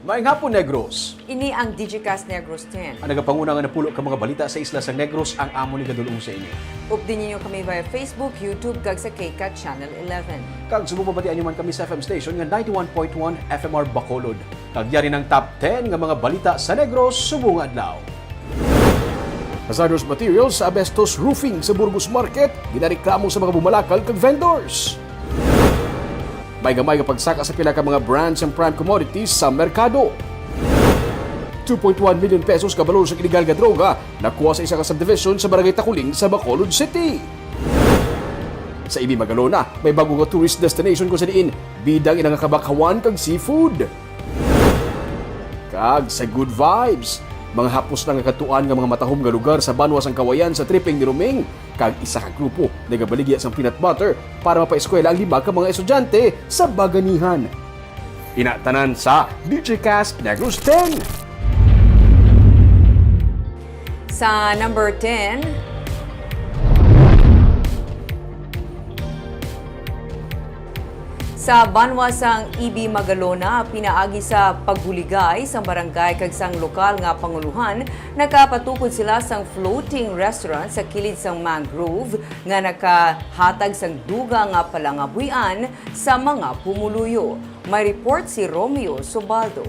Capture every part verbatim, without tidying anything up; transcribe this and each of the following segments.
Maayong hapon, Negros. Ini ang Digicast Negros ten. Ang nagapanguna nga napulo ka mga balita sa isla sa Negros ang amo ni gadulong sa inyo. Updi ninyo kami via Facebook, YouTube, kag sa K CAT Channel eleven. Kag subong mabatian nyo man kami sa F M station nga ninety-one point one F M R Bacolod. Kag yari ang top ten nga mga balita sa Negros subong nga adlaw. Hazardous materials sa Abestos Roofing sa Burgos Market, ginareklamo sa mga bumalakal kag vendors. May gamay nga pagsaka sa pila ka mga brands sang prime commodities sa merkado. Two point one million pesos ka balor sang iligal nga droga nakuha sa isa ka subdivision sa Barangay Taculing sa Bacolod City. Sa Ibi Magalona, may bago nga tourist destination kung sa diin bida ang ila nga kabakhawan kag seafood. Kag sa Good Vibes, mga hapos na nga kadtuan nga mga matahom nga lugar sa banwa sang Kawayan sa tripping ni Roming, kag isa ka grupo nagabaligya sang peanut butter para mapaeskwela ang lima ka mga estudyante sa Baganihan. Ina tanan sa Digicast Negros ten. Sa number ten, sa banwa sang Ibi Magalona, pinaagi sa pagbuligay sang barangay kag sang lokal nga panguluhan, nakapatukod sila sang floating restaurant sa kilid sang mangrove nga nakahatag sang dugang nga palangabuhian sa mga pumuluyo. May report si Romeo Subaldo.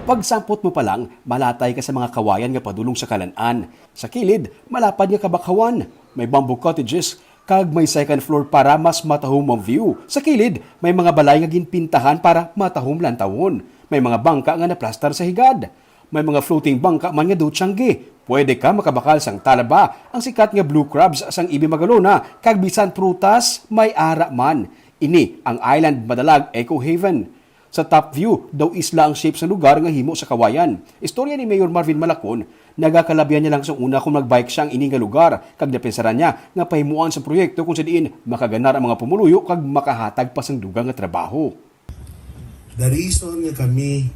Pagsampot mo pa lang, malatay ka sa mga kawayan nga padulong sa kalan-an. Sa kilid, malapad nga kabakhawan. May bamboo cottages, kag may second floor para mas matahom ang view. Sa kilid, may mga balay nga ginpintahan para matahom lantawon. May mga bangka nga naplastar sa higad. May mga floating bangka man nga daw tiyangge. Pwede ka makabakal sang talaba, ang sikat nga blue crabs sang Ibi Magalona, kag bisan prutas, may ara man. Ini ang Island Madalag Eco Haven. Sa top view, daw isla ang shape sang lugar nga himo sa kawayan. Istorya ni Mayor Marvin Malacon, nagakalabyan niya lang sang una kon magbike siya ang ini nga lugar, kag napensaran niya nga pahimuan sang proyekto kon sa diin makaganar ang mga pumuluyo kag makahatag pa sang dugang nga trabaho. The reason nga kami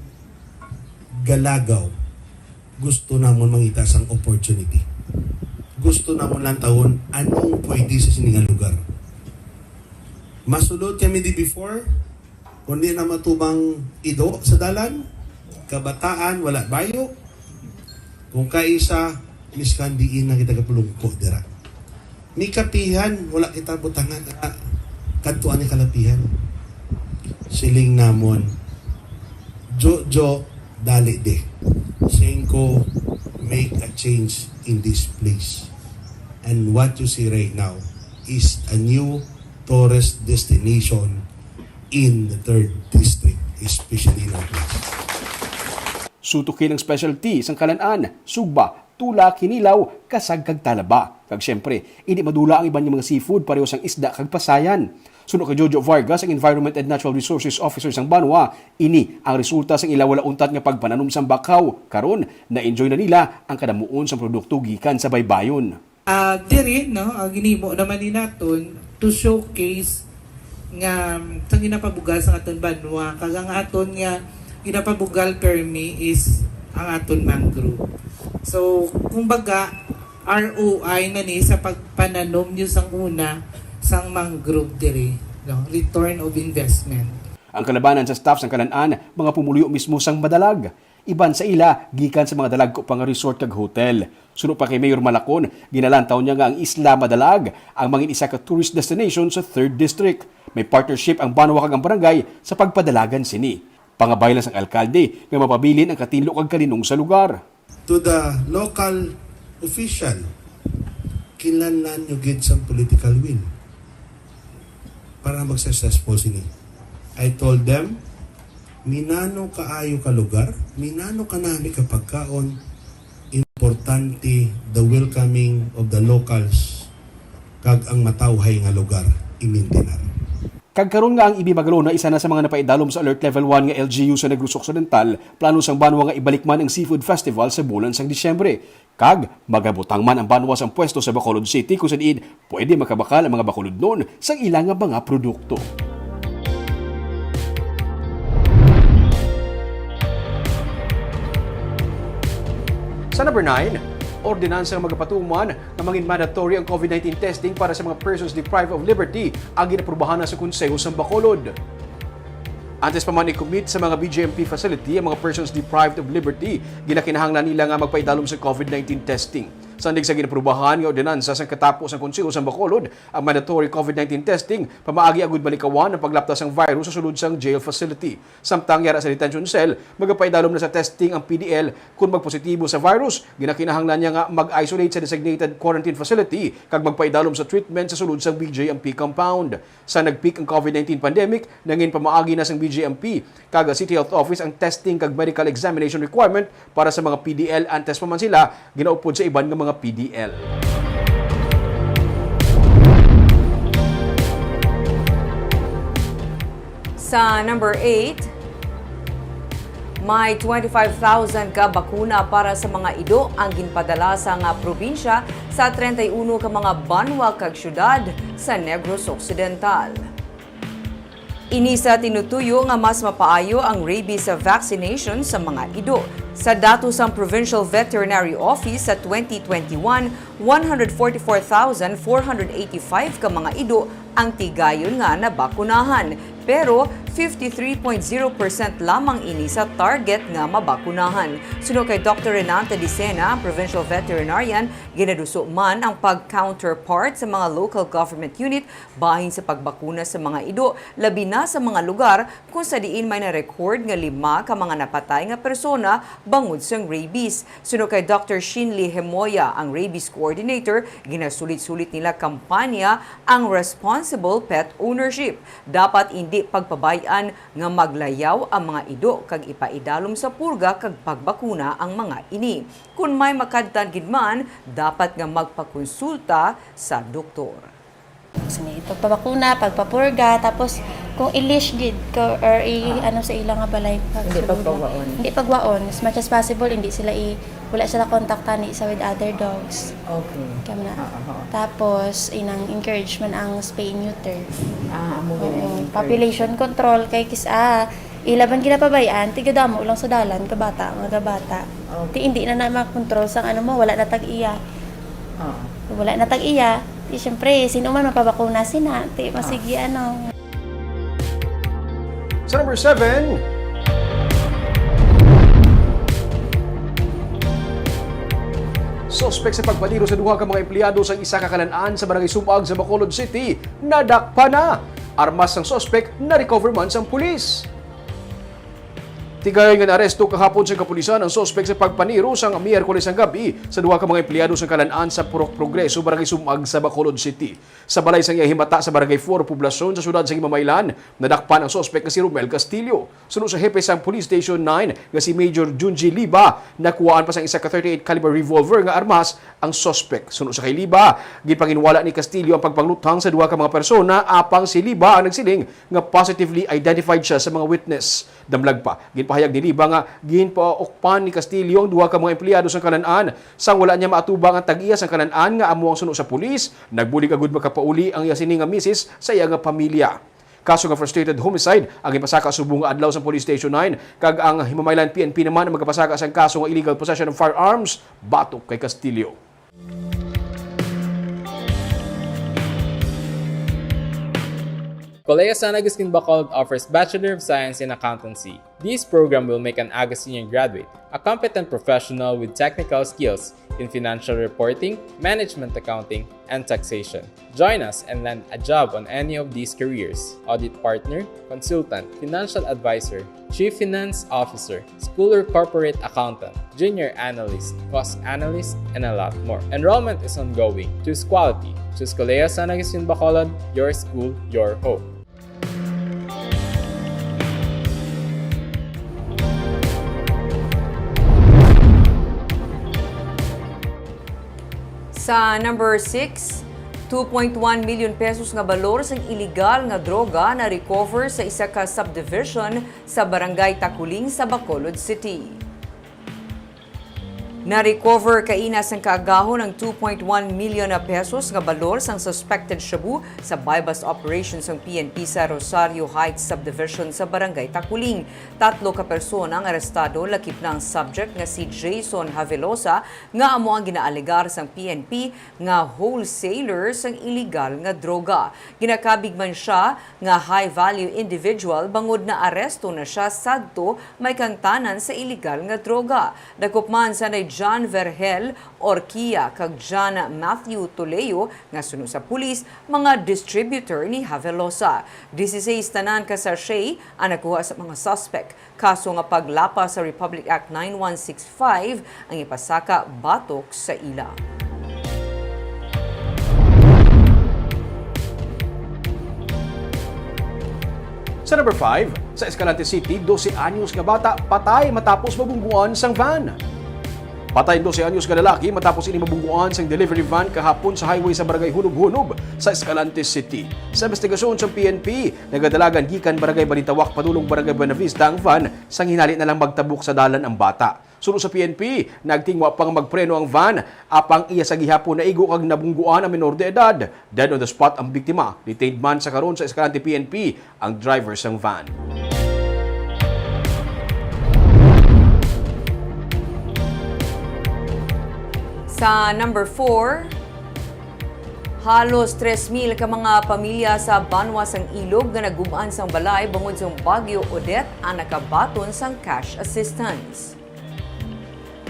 galagaw, gusto namon mangita sang opportunity. Gusto namon lantawon anong pwede sa sini nga lugar. Masulod kami di before, kundi na matubang ido sa dalan, kabataan, wala bayo. Kung kaisa, miskan diin na kita kapulungko dira. Ni kapihan, wala kita butangan na kadtuan ni kalapihan. Siling namon, Jojo, dali de. Singko, make a change in this place. And what you see right now is a new tourist destination in the third district, especially in our place. Sutukin ang specialty sang kalan-an, sugba, tula, kinilaw, kasag kag talaba. Kag siyempre, indi madula ang iban nga mga seafood pareho sang isda kag pasayan. Suno kay Jojo Vargas, ang Environment and Natural Resources Officer sang banwa, ini ang resulta sang ila wala untat nga pagpananom sang bakhaw. Karon, na-enjoy na nila ang kadamuon sang produkto gikan sa baybayon. Ah, diri, no, ang ginhimo naman ni naton to showcase nga, um, sang ginapabugal sa aton banwa, kag ang aton nga ginapabugal permi is ang aton mangrove. So, kumbaga, R O I na ni sa pagpananom niyo sang una sang mangrove diri, no? Return of investment. Ang kalabanan sa staff sang kalan-an, mga pumuluyo mismo sang Madalag. Iban sa ila, gikan sa mga dalagko pa nga resort kag hotel. Suno pa kay Mayor Malacon, ginalantaw niya nga ang Isla Madalag ang mangin isa ka tourist destination sa Third District. May partnership ang banwa kag ang barangay sa pagpadalagan sini. Pangabay lang sang alkalde nga mapabilin ang katinlo kag kalinong sa lugar. To the local official, kinahanglan nyo gid sang political will para mag-successful sini. I told them, minano kaayo ka lugar, minano kanami ka pagkaon, importante the welcoming of the locals kag ang matawhay nga lugar i-maintain. Kag karon nga ang Ibi Magalona isa na sa mga napaidalom sa Alert Level one nga L G U sa Negros Occidental, plano sang banwa nga ibalik man ang Seafood Festival sa bulan sang Disyembre. Kag magabutang man ang banwa sang pwesto sa Bacolod City kung sa diin pwede makabakal ang mga Bacolodnon sang ila nga mga produkto. Sa number nine, ordinansa nga magapatuman nga mangin mandatory ang COVID nineteen testing para sa mga persons deprived of liberty ang ginaprubahan na sa Konseho sang Bacolod. Antes pa man i-commit sa mga B J M P facility ang mga persons deprived of liberty, ginakinahanglan nila nga magpaidalom sa COVID nineteen testing. Sandig sa ginaprubahan nga ordinansa sang katapo sang Konseho sang Bacolod, ang mandatory COVID nineteen testing pamaagi agud malikawan ang paglapta sang virus sa sulod sang jail facility. Samtang yara sa detention cell, magapaidalom na sa testing ang P D L. Kon magpositibo sa virus, ginakinahanglan niya nga mag-isolate sa designated quarantine facility kag magpaidalom sa treatment sa sulod sang B J M P compound. Sa nag-peak ang COVID nineteen pandemic, nangin pamaagi na sang B J M P kag City Health Office ang testing kag medical examination requirement para sa mga P D L, antes pa man sila ginaupod sa iban nga mga P D L. Sa number eight, may twenty-five thousand ka bakuna para sa mga ido ang ginpadala sa nga probinsya sa treinta y uno ka mga banwa kag syudad sa Negros Occidental. Ini sa tinutuyo nga mas mapaayo ang rabies vaccination sa mga ido. Sa datos sang Provincial Veterinary Office, sa twenty twenty-one, one hundred forty-four thousand four hundred eighty-five ka mga ido ang tigayon nga nabakunahan, pero fifty-three point zero percent lamang ini sa target nga mabakunahan. Suno kay Doktor Renata Dicena, ang provincial veterinarian, ginaduso man ang pag-counterpart sa mga local government unit bahin sa pagbakuna sa mga ido, labi na sa mga lugar kung sa diin may na-record nga lima ka mga napatay nga persona bangod sang rabies. Suno kay Doktor Shinli Hemoya, ang rabies coordinator, ginasulit-sulit nila kampanya ang responsible pet ownership. Dapat indi pagpabay-an nga maglayaw ang mga ido kag ipaidalom sa purga kag pagbakuna ang mga ini. Kon may makadtan gid man, dapat nga magpakonsulta sa doktor. Sini, pagpabakuna, pagpapurga, tapos kung i-leash gid ko or i-, Ah. ano sa ila nga balay, Hindi pagsulod lang. pagwaon. Hindi pagwaon. As much as possible, hindi sila i-, wala sila contact tani sa with other dogs. Okay. Kaya na. Ah, ah, ah. Tapos, inang encouragement ang spay and neuter. Ah, amo gid ang Oo. encourage. Population control kay kis-, ah, ilaban ginapabay-an, tigadamo lang sa dalan, kabata, mga kabata. Okay. Ti hindi na na makontrol sang ano mo, wala na tag-iya. Oo. Wala na tag-iya. Ti, siyempre, sino man mapabakuna sina? Ti, masigi, Ah. ano. Sa number seven, suspek sa pagpaniro sa duha ka mga empleyado sang isa ka kalan-an sa Barangay Sumag sa Bacolod City, nadakpan na. Armas sang suspek na-recover man sang pulis. Tigayon nga naaresto kahapon sa kapulisan ang suspek sa pagpaniro sang Miyerkules sang gab-i sa duha ka mga empleyado sang kalan-an sa Purok Progreso, Barangay Sumag sa Bacolod City. Sa balay sang iya himata sa Barangay four, Poblacion, sa siyudad sa Himamaylan, nadakpan ang suspek nga si Romel Castillo. Suno sa hepe sang Police Station nine nga si Major Junji Liba, nakuhaan pa sang isa ka thirty-eight caliber revolver nga armas ang suspek. Suno sa kay Liba, ginpanginwala ni Castillo ang pagpangluthang sa duha ka mga persona, apang si Liba ang nagsiling nga positively identified siya sa mga witness. Damlag pa, ginpahayag ni Liba nga ginpaukpan ni Castillo ang duha ka mga empleyado sang kalan-an, sang wala niya maatubang ang tag-iya sang kalan-an nga amo ang suno sa pulis. Nagbulig agud makapauli ang iya sini nga misis sa iya nga pamilya. Kaso nga frustrated homicide ang ipasaka subong nga adlaw sa Police Station nine, kag ang Himamaylan P N P naman ang magapasaka sang kaso nga illegal possession of firearms batok kay Castillo. Colegio San Agustin Bacolod offers Bachelor of Science in Accountancy. This program will make an Augustinian graduate a competent professional with technical skills in financial reporting, management accounting, and taxation. Join us and land a job on any of these careers: audit partner, consultant, financial advisor, chief finance officer, school or corporate accountant, junior analyst, cost analyst, and a lot more. Enrollment is ongoing. Choose quality. Choose Colegio San Agustin Bacolod, your school, your hope. Sa number six, two point one million pesos nga balor sang iligal nga droga na-recover sa isa ka subdivision sa Barangay Taculing sa Bacolod City. Na-recover kaina sang kaagahon ang two point one million na pesos nga balor sang suspected shabu sa buy-bust operation sang P N P sa Rosario Heights Subdivision sa Barangay Taculing. Tatlo ka persona ang arestado, lakip na ang subject nga si Jason Havelosa, nga amo ang ginaalegar sang P N P nga wholesaler sang iligal nga droga. Ginakabig man sia nga high-value individual bangod naaresto na sia sadto may kahangtanan sa iligal nga droga. Dakop man sanay John Vergel Orquia kag John Matthew Toleo nga suno sa pulis, mga distributor ni Havelosa. Dieciséis tanan ka sachet ang nakuha sa mga suspek. Kaso nga paglapas sa Republic Act nine one six five ang ipasaka batok sa ila. Sa number five, sa Escalante City, dose anyos nga bata patay matapos mabungguan sang van. Patay ang dose anyos nga lalaki matapos ini mabungguan sang delivery van kahapon sa highway sa Barangay Hunob-Hunob sa Escalante City. Sa investigasyon sa P N P, nagadalagan gikan Barangay Balintawak padulong Barangay Buenavista ang van, sang hinali na lang magtabok sa dalan ang bata. Suno sa P N P, nagtingwa pa nga magpreno ang van, apang iya sa gihapon naigo kag nabungguan ang menor de edad. Dead on the spot ang biktima. Detained man sa karon sa Escalante P N P ang driver sang van. Sa number four, halos tres mil ka mga pamilya sa banwa sang Ilog nga nagub-an sang balay bangod sang Bagyo Odette ang nakabaton sang cash assistance.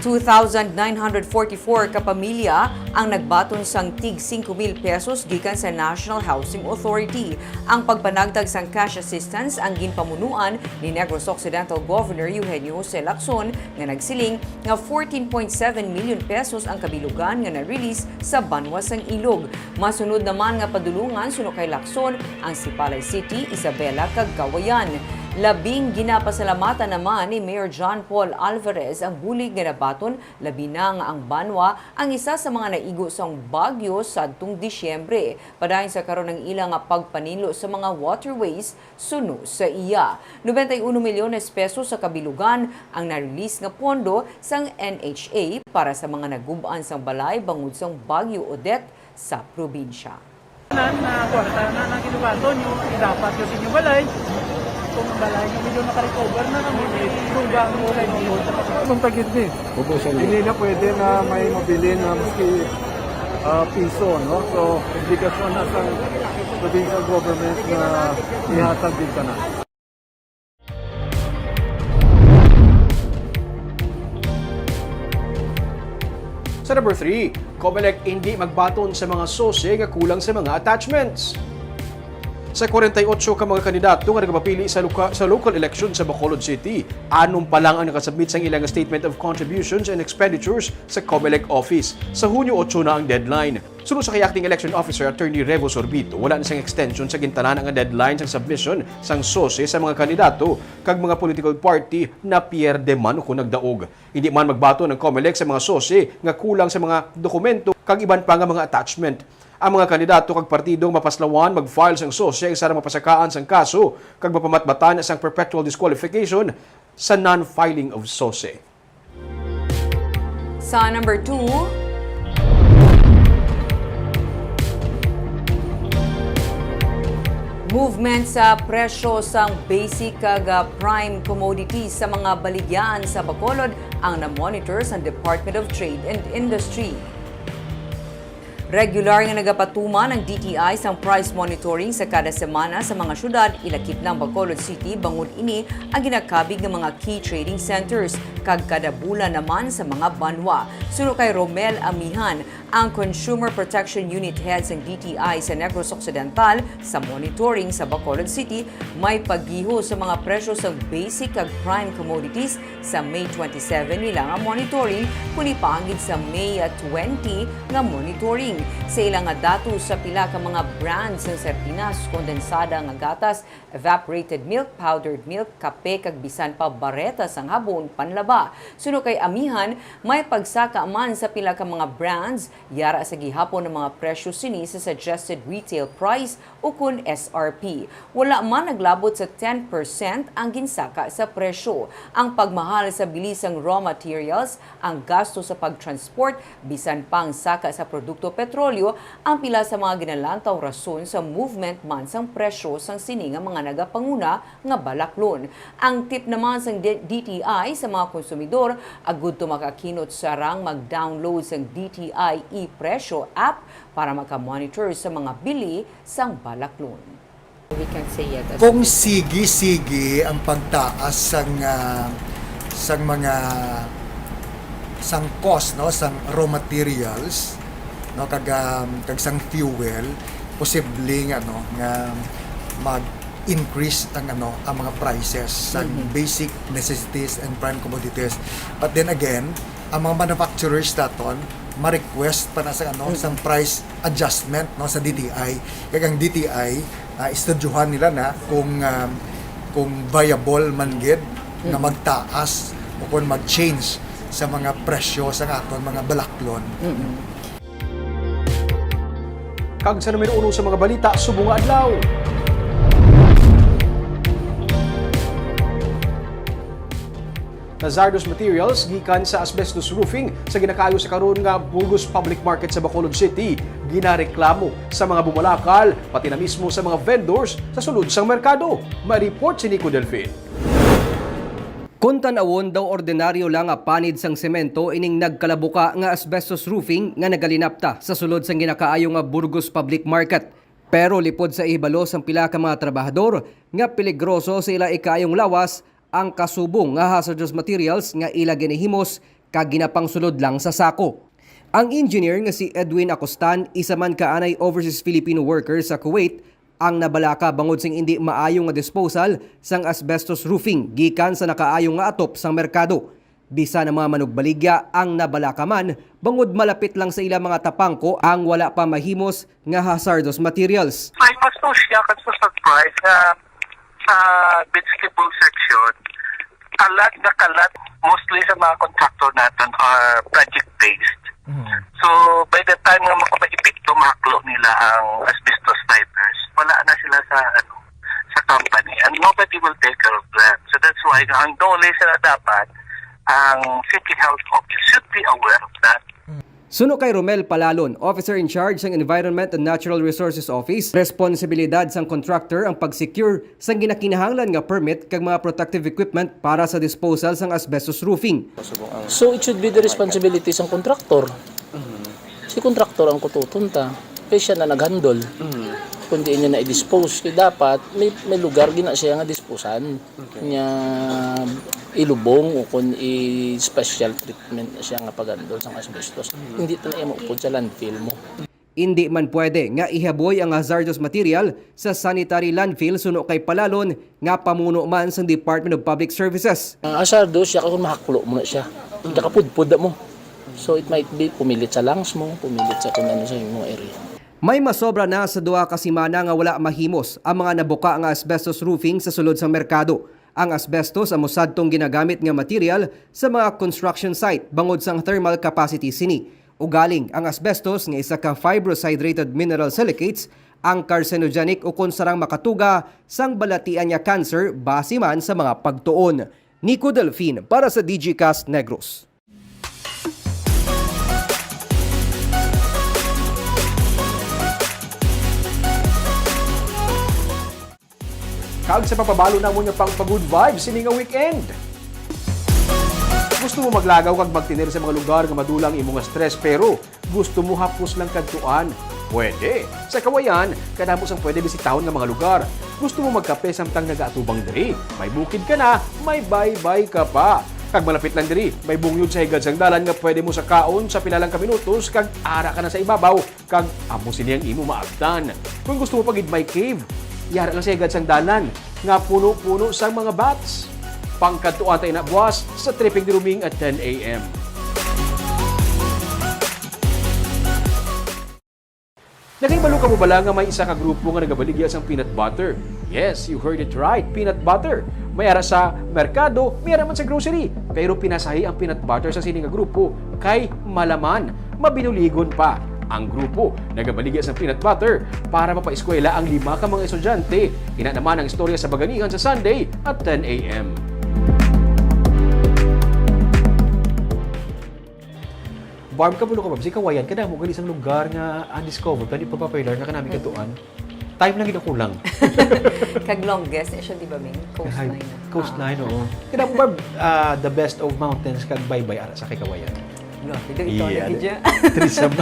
Two thousand nine hundred forty-four ka pamilya ang nagbaton sang tig singko mil pesos gikan sa National Housing Authority. Ang pagpanagtag sang cash assistance ang ginpamunuan ni Negros Occidental Governor Eugenio Jose Lacson, nga nagsiling nga fourteen point seven million pesos ang kabilugan nga na-release sa banwa sang Ilog. Masunod naman nga padulungan suno kay Lacson ang Sipalay City, Isabela, kag Cauayan. Labing ginapasalamatan naman ni Mayor John Paul Alvarez ang bulig nga nabaton, labi na nga ang banwa ang isa sa mga naigo sang bagyo sadtong Disyembre. Padayon sa karon ang ila nga pagpaninlo sa mga waterways suno sa iya. Noventa y uno milyones pesos sa kabilugan ang na-release nga pondo sang N H A para sa mga nagub-an sang balay bangod sang Bagyo Odette sa probinsya. Nan, na kwarta na nang ginugato nyo, idapat ko sa inyo balay. Kung ang balay nyo medyo nakarecover na kami, may lugang mo lang dito. Kung tagid ni, Ubusan niyo. Hindi na pwede na may mabili na maski, ah, piso, no? So, obligasyon na sa provincial government na ihatag din ka na. Sa number three, Comelec hindi magbaton sa mga sose nga kulang sa mga attachments. Sa kwarenta y otso ka mga kandidato nga nagapapili sa loka-, sa local election sa Bacolod City, anom pa lang ang nakasubmit sang ilang Statement of Contributions and Expenditures sa Comelec office. Sa Hunyo otso na ang deadline. Suno sa kay Acting Election Officer Attorney Revo Sorbito, wala na sing extension sa gintanan-a nga deadline sang submission sang sose sa mga kandidato kag mga political party na pierde man ukon nagdaog. Hindi man magbaton ang Comelec sa mga sose nga kulang sa mga dokumento kag iban pa nga mga attachment. Ang mga kandidato kag partido nga mapaslawan mag-file sang sose ang sarang mapasakaan sang kaso kag mapamatbatan sang perpetual disqualification sa non-filing of sose. Sa number two, movement sa presyo sang basic kag, ah, prime commodities sa mga baligyahan sa Bacolod ang na-monitor sa Department of Trade and Industry. Regular nga nagapatuman ang D T I sang price monitoring sa kada semana sa mga syudad, ilakip na ang Bacolod City, bangod ini ang ginakabig nga mga key trading centers, kag kada bulan naman sa mga banwa. Suno kay Romel Amihan, ang Consumer Protection Unit Head sang D T I sa Negros Occidental, sa monitoring sa Bacolod City, may paggiho sa mga presyo sa basic kag prime commodities sa May twenty-seven nila nga monitoring, kundi pa ang gid sa May twenty nga monitoring. Sa ila nga datos, sa pila ka mga brands sang sardinas, kondensada nga gatas, evaporated milk, powdered milk, kape, kag bisan pa bareta sang habon panlaba. Suno kay Amihan, may pagsaka man sa pila ka mga brands, yara sa gihapon ang mga presyo sini sa suggested retail price ukon S R P. Wala man naglabot sa ten percent ang ginsaka sa presyo. Ang pagmahal sa bili sang raw materials, ang gasto sa pag-transport, bisan pa ang saka sa produkto petrolyo, ang pila sa mga ginalantaw rason sa movement man sang presyo sang sini nga mga nagapanguna nga balaklon. Ang tip naman sang D-, D T I sa mga konsumidor, agud to makakinot, sarang mag-download sang D T I e-presyo app para makamonitor sa mga bili sang balaklon. We can say yet as Kung we speak. Sige-sige ang pagtaas sang, ah, sang mga, sang cost, no, sang raw materials, no, kag, um, kag sang fuel, posible nga, no, nga mag-increase ang, ano, ang mga prices sa Mhm. basic necessities and prime commodities. But then again, ang mga manufacturers naton ma-request pa na sa, ano, Mm. sa price adjustment, no, sa D T I. Kaya ang D T I, ah, estudyuhan nila na kung, ah, kung viable man gid na Mm. magtaas o kung mag-change sa mga presyo sa aton mga balaklon. Mm. Kag sa numero uno sa mga balita subong nga adlaw. Hazardous materials gikan sa asbestos roofing sa ginakaayo sa karon nga Burgos Public Market sa Bacolod City ginareklamo sa mga bumalakal, pati na mismo sa mga vendors sa sulod sang merkado. May report si Nico Delfin. Kon tan-awon daw, ordinaryo lang nga panid sang semento ining nagkalabuka nga asbestos roofing nga nagalinapta sa sulod sang ginakaayo nga Burgos Public Market. Pero lipod sa ihibalo sang pila ka mga trabahador nga peligroso sa ila ikaayong lawas ang kasubong nga hazardous materials nga ila ginahimos kag ginapangsulod lang sa sako. Ang engineer nga si Edwin Acostan, isa man ka anay overseas Filipino worker sa Kuwait, ang nabalaka bangod sing indi maayo nga disposal sang asbestos roofing gikan sa nakaayo nga atop sang merkado. Bisan ang mga manugbaligya ang nabalaka man, bangod malapit lang sa ila mga tapangko ang wala pa mahimos nga hazardous materials. I was so shocked and so surprised na sa vegetable section, kalat na kalat, mostly sa mga contractor natin are project-based. Mhm. So, by the time nga makapaipikto, mahaklo nila ang asbestos fibers, wala na sila sa, ano, sa company. And nobody will take care of them. So, that's why, ang dole sila dapat, ang City Health Office should be aware of that. Suno kay Romel Palalon, officer in charge sang Environment and Natural Resources Office, responsibilidad sang contractor ang pag-secure sang ginakinahanglan nga permit kag mga protective equipment para sa disposal sang asbestos roofing. So, it should be the responsibility sang contractor. Mhm. Si contractor ang kututon ta. Kay siya na nag-handle. Mhm. Kung diin niya na i-dispose, kay dapat may, may lugar gina siya nga disposan. Okay. Nya ilubong o kung i-special treatment na siya nga pag-handle sang asbestos. Mhm. Hindi ta na iya maupod sa landfill mo. Indi man pwede nga ihaboy ang hazardous material sa sanitary landfill, suno kay Palalon nga pamuno man sang Department of Public Services. Ah, hazardous siya kung mahaklo mo na siya. Nakapudpod na mo. So it might be pumilit sa lungs mo, pumilit sa kung ano sa imong area. May masobra na sa duha ka semana nga wala mahimos ang mga nabuka nga asbestos roofing sa sulod sang merkado. Ang asbestos amo sadtong ginagamit nga material sa mga construction site bangod sang thermal capacity sini. Ugaling, ang asbestos nga isa ka fibrous hydrated mineral silicates ang carcinogenic ukon sarang makatuga sang balatian nga cancer base man sa mga pagtuon. Nico Delfin para sa Digicast Negros. Kag sa pagpabalo namon nga pang pa-good vibes sini nga weekend. Gusto mo maglagaw kag magtener sa mga lugar nga madula ang imo nga stress, pero gusto mo hapos lang kadtuan? Pwede. Sa Kawayan, kadamo sang pwede bisitahon nga mga lugar. Gusto mo magkape samtang nagaatubang diri? May bukid ka na, may baybay ka pa. Kag malapit lang diri, may bungyod sa higad sang dalan nga pwede mo sakaon sa pila lang ka minutos kag ara ka na sa ibabaw. Kag amo sini ang imo maabtan. Kung gusto mo pa gid may cave, yara lang sa higad sang dalan nga puno-puno sang mga bats. Pangkadtuan ta ina buas sa Tripping ni Ruming at ten A M. Nakahibalo ka mo bala nga may isa ka grupo nga nagabaligya sang peanut butter? Yes, you heard it right, peanut butter. May ara sa merkado, may ara man sa grocery. Pero pinasahi ang peanut butter sa sini nga grupo kay malaman, mabinuligon pa. Ang grupo nagabaligya sang peanut butter para mapaeskwela ang lima ka mga estudyante. Ina naman ang istorya sa Baganihan sa Sunday at ten a m. Barb, kabalo ka, Barb, si Kawayan, kadamo gali sang lugar nga undiscovered, kani pa popular nga kanami katuan. Time lang gid ako lang. Kag longest, eh, siya, di ba, Ming? Coastline. Coastline, oo. Kadamo, Barb, ah, the best of mountains kag baybay ara sa kay Kawayan. No, ito, ito na Yeah. gid siya. Threesome.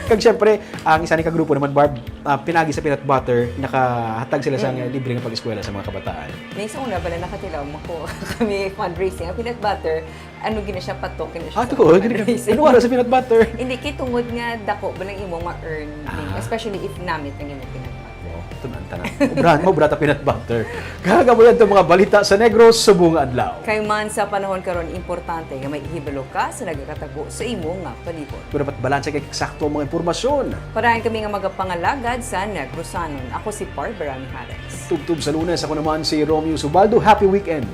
Kag syempre, ang isa ni ka grupo naman, Barb, ah, pinagi sa peanut butter, nakahatag sila sa libre nga pag-eskwela sa mga kabataan. May sa una bala nakatilaw mo ko kami fundraising. Ang peanut butter, ano gina siya, patok gina siya Ah, sa tuod, gini ka. fundraising. Ano oras sa peanut butter? Hindi, kay tungod nga dako ba lang imo ma-earn, Ah. Especially if namit ang imo peanut butter. Oh, tunan tanan. Ubran mo, brata peanut butter. Kagabuyan to mga balita sa Negros subong adlaw. Kay man sa panahon karon, importante nga may ihibalo ka sa nagakatago sa imo nga palibot. Pero dapat balanse kay eksakto ang mga impormasyon. Padayon kami nga magapangalagad sa Negrosanon. Ako si Barbara Mijares. Tubtob sa Lunes, ako naman si Romeo Subaldo. Happy weekend!